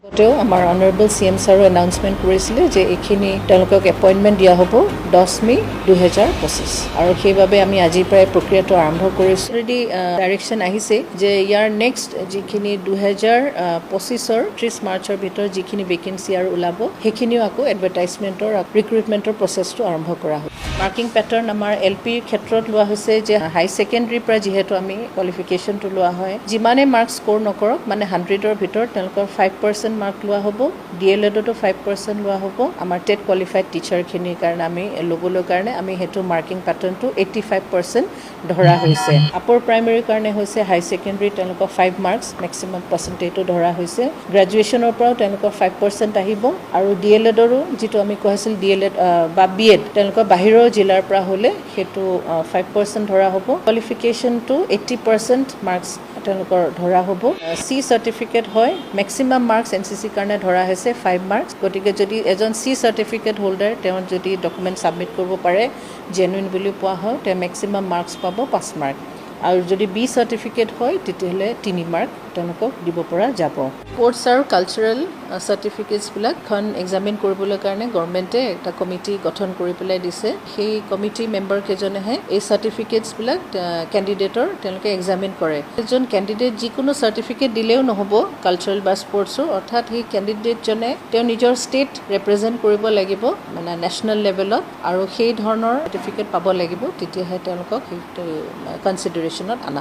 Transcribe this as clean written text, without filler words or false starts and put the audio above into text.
আগতেও আমাৰ honourable C M ছাৰো announcement কৰিছিলে যে এইখিনি তেওঁলোকক এপইণ্টমেণ্ট দিয়া হ'ব 10 মে' 2025 আৰু সেইবাবে আমি আজিৰ পৰাই প্ৰক্ৰিয়াটো আৰম্ভ কৰিছোঁ। অলৰেডি ডাইৰেকশ্যন আহিছে যে ইয়াৰ নেক্সট যিখিনি 2025ৰ 30 মাৰ্চৰ ভিতৰত যিখিনি ভেকেঞ্চি আৰু ওলাব, সেইখিনিও আকৌ এডভাৰটাইজমেণ্টৰ, ৰিক্ৰুইটমেণ্টৰ প্ৰচেছটো আৰম্ভ কৰা হ'ব। মাৰ্কিং পেটাৰ্ণ আমাৰ এল পিৰ ক্ষেত্ৰত লোৱা হৈছে যে হাই ছেকেণ্ডেৰীৰ পৰা যিহেতু আমি কোৱালিফিকেশ্যনটো লোৱা হয়, যিমানে মাৰ্কছ স্ক'ৰ নকৰক, মানে 100ৰ ভিতৰত তেওঁলোকৰ 5% মাৰ্ক লোৱা হ'ব। ডি এল এডতো 5% লোৱা হ'ব। আমাৰ টেট কোৱালিফাইড টিচাৰখিনিৰ কাৰণে আমি ল'বলৈ কাৰণে আমি সেইটো মাৰ্কিং পেটাৰ্ণটো 85% ধৰা হৈছে। আপাৰ প্ৰাইমেৰীৰ কাৰণে হৈছে হাই ছেকেণ্ডেৰী তেওঁলোকৰ 5 মাৰ্কছ মেক্সিমাম পাৰ্চেণ্টেজটো ধৰা হৈছে। গ্ৰেজুৱেশ্যনৰ পৰাও তেওঁলোকৰ 5% আহিব আৰু ডি এল এডৰো যিটো আমি কোৱা হৈছিল, ডি এল এড বা বি এড তেওঁলোকৰ বাহিৰৰ জিলাৰ পৰা হ'লে সেইটো 5% ধৰা হ'ব। কোৱালিফিকেশ্যনটো 80% মাৰ্কছ তেওঁলোকৰ ধৰা হ'ব। চি চাৰ্টিফিকেট হয়, মেক্সিমাম মাৰ্কছ এন চি চিৰ কাৰণে ধৰা হৈছে 5 মাৰ্কছ। গতিকে যদি এজন চি চাৰ্টিফিকেট হোল্ডাৰ, তেওঁ যদি ডকুমেণ্ট ছাবমিট কৰিব পাৰে, জেনুইন বুলি পোৱা হয়, তেওঁ মেক্সিমাম মাৰ্কছ পাব 5 মাৰ্ক আৰু যদি বি চাৰ্টিফিকেট হয়, তেতিয়াহ'লে 3 মাৰ্ক তেওঁলোকক দিব পৰা যাব। স্পৰ্টছ আৰু কালচাৰেল চাৰ্টিফিকেটছবিলাকখন এক্সামিন কৰিবলৈ কাৰণে গভৰ্ণমেণ্টে এটা কমিটি গঠন কৰি পেলাই দিছে। সেই কমিটি মেম্বাৰকেইজনেহে এই চাৰ্টিফিকেটছবিলাক কেণ্ডিডেটৰ তেওঁলোকে এক্সামিন কৰে। এজন কেণ্ডিডেট যিকোনো চাৰ্টিফিকেট দিলেও নহ'ব কালচাৰেল বা স্পৰ্টছৰ। অৰ্থাৎ সেই কেণ্ডিডেটজনে তেওঁ নিজৰ ষ্টেট ৰেপ্ৰেজেণ্ট কৰিব লাগিব, মানে নেশ্যনেল লেভেলত, আৰু সেই ধৰণৰ চাৰ্টিফিকেট পাব লাগিব, তেতিয়াহে তেওঁলোকক সেই কনচিডাৰেশ্যনত অনা হ'ব।